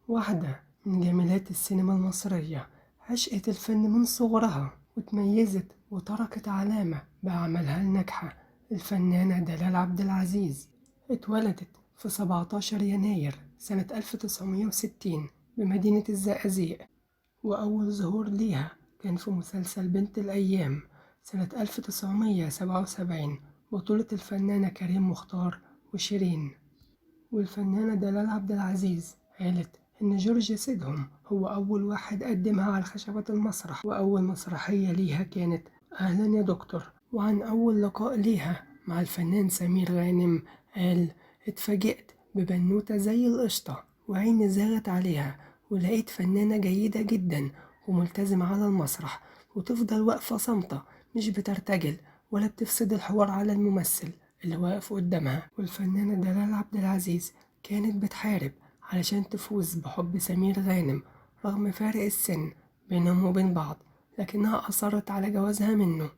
واحدة من جميلات السينما المصرية، عشقت الفن من صغرها وتميزت وتركت علامة بأعمالها الناجحة. الفنانة دلال عبد العزيز اتولدت في 17 يناير سنة 1960 بمدينة الزقازيق، وأول ظهور ليها كان في مسلسل بنت الأيام سنة 1977 بطولة الفنانة كريم مختار وشيرين. والفنانة دلال عبد العزيز قالت إن جورج سيدهم هو أول واحد قدمها على خشبة المسرح، وأول مسرحية ليها كانت أهلا يا دكتور. وعن أول لقاء ليها مع الفنان سمير غانم قال: اتفاجئت ببنوتة زي القشطة وعيني زاغت عليها، ولقيت فنانة جيدة جدا وملتزمة على المسرح، وتفضل واقفة صامتة مش بترتجل ولا بتفسد الحوار على الممثل اللي واقف قدامها. والفنانة دلال عبد العزيز كانت بتحارب علشان تفوز بحب سمير غانم رغم فارق السن بينهم وبين بعض، لكنها أصرت على جوازها منه.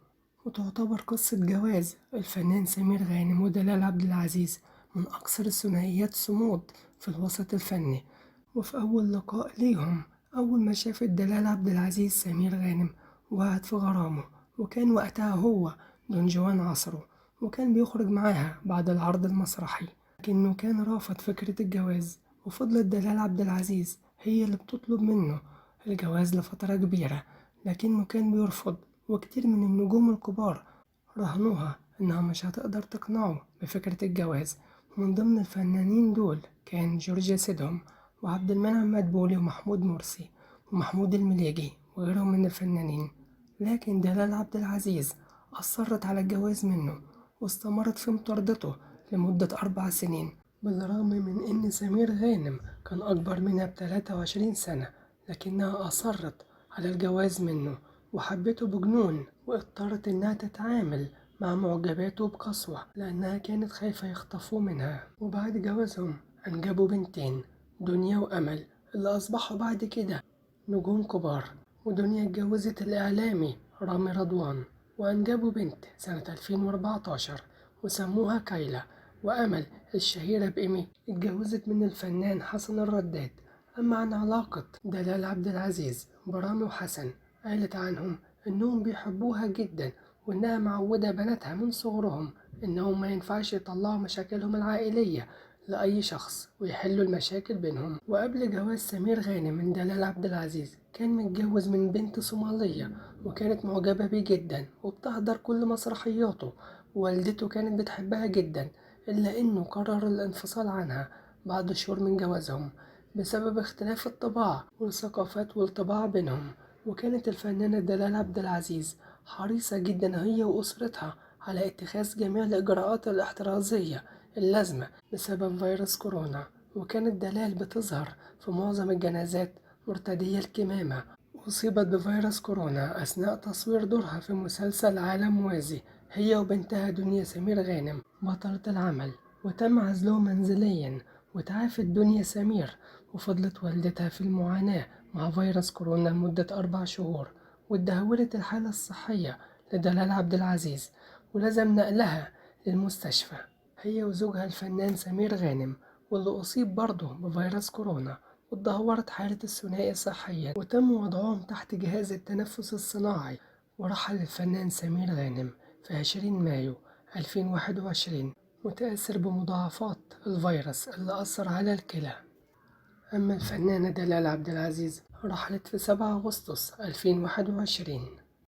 وتعتبر قصة جواز الفنان سمير غانم ودلال عبد العزيز من أكثر الثنائيات صمود في الوسط الفني. وفي أول لقاء ليهم، أول ما شافت دلال عبد العزيز سمير غانم وقعت في غرامه، وكان وقتها هو دون جوان عصره، وكان بيخرج معاها بعد العرض المسرحي، لكنه كان رافض فكرة الجواز. وفضلت دلال عبد العزيز هي اللي بتطلب منه الجواز لفترة كبيرة، لكنه كان بيرفض، وكتير من النجوم الكبار راهنوها إنها مش هتقدر تقنعه بفكرة الجواز. ومن ضمن الفنانين دول كان جورج سيدهم وعبد المنعم مدبولي ومحمود مرسي ومحمود المليجي وغيرهم من الفنانين. لكن دلال عبد العزيز أصرت على الجواز منه واستمرت في مطاردته لمدة 4 سنين، بالرغم من إن سمير غانم كان أكبر منها ب23 سنة، لكنها أصرت على الجواز منه وحبته بجنون، واضطرت إنها تتعامل مع معجباته بقسوة لأنها كانت خايفة يخطفوه منها. وبعد جوازهم أنجبوا بنتين، دنيا وأمل، اللي أصبحوا بعد كده نجوم كبار. ودنيا اتجوزت الإعلامي رامي رضوان وأنجبوا بنت سنة 2014 وسموها كايلا. وأمل الشهيرة بإيمي اتجوزت من الفنان حسن الرداد. أما عن علاقة دلال عبد العزيز برامي وحسن، قالت عنهم إنهم بيحبوها جدا، وإنها معودة بناتها من صغرهم إنهم ما ينفعش يطلعوا مشاكلهم العائلية لأي شخص ويحلوا المشاكل بينهم. وقبل جواز سمير غانم من دلال عبد العزيز كان متجوز من بنت صومالية، وكانت معجبة بيه جدا وبتحضر كل مسرحياته، ووالدته كانت بتحبها جدا، إلا إنه قرر الانفصال عنها بعد شهور من جوازهم بسبب اختلاف الطباع والثقافات والطباع بينهم. وكانت الفنانة دلال عبد العزيز حريصة جدا هي وأسرتها على اتخاذ جميع الإجراءات الاحترازية اللازمة بسبب فيروس كورونا، وكانت دلال بتظهر في معظم الجنازات مرتدية الكمامة. أصيبت بفيروس كورونا أثناء تصوير دورها في مسلسل عالم موازي هي وبنتها دنيا سمير غانم بطلة العمل، وتم عزلهم منزليا. وتعافت دنيا سمير وفضلت والدتها في المعاناة مع فيروس كورونا لمدة 4 شهور، وتدهورت الحالة الصحية لدلال عبد العزيز ولزم نقلها للمستشفى هي وزوجها الفنان سمير غانم، واللي أصيب برضه بفيروس كورونا، وتدهورت حالة الثنائي صحيا وتم وضعهم تحت جهاز التنفس الصناعي. ورحل الفنان سمير غانم في 20 مايو 2021 متأثر بمضاعفات الفيروس اللي أثر على الكلى. أما الفنانة دلال عبد العزيز رحلت في 7 أغسطس 2021.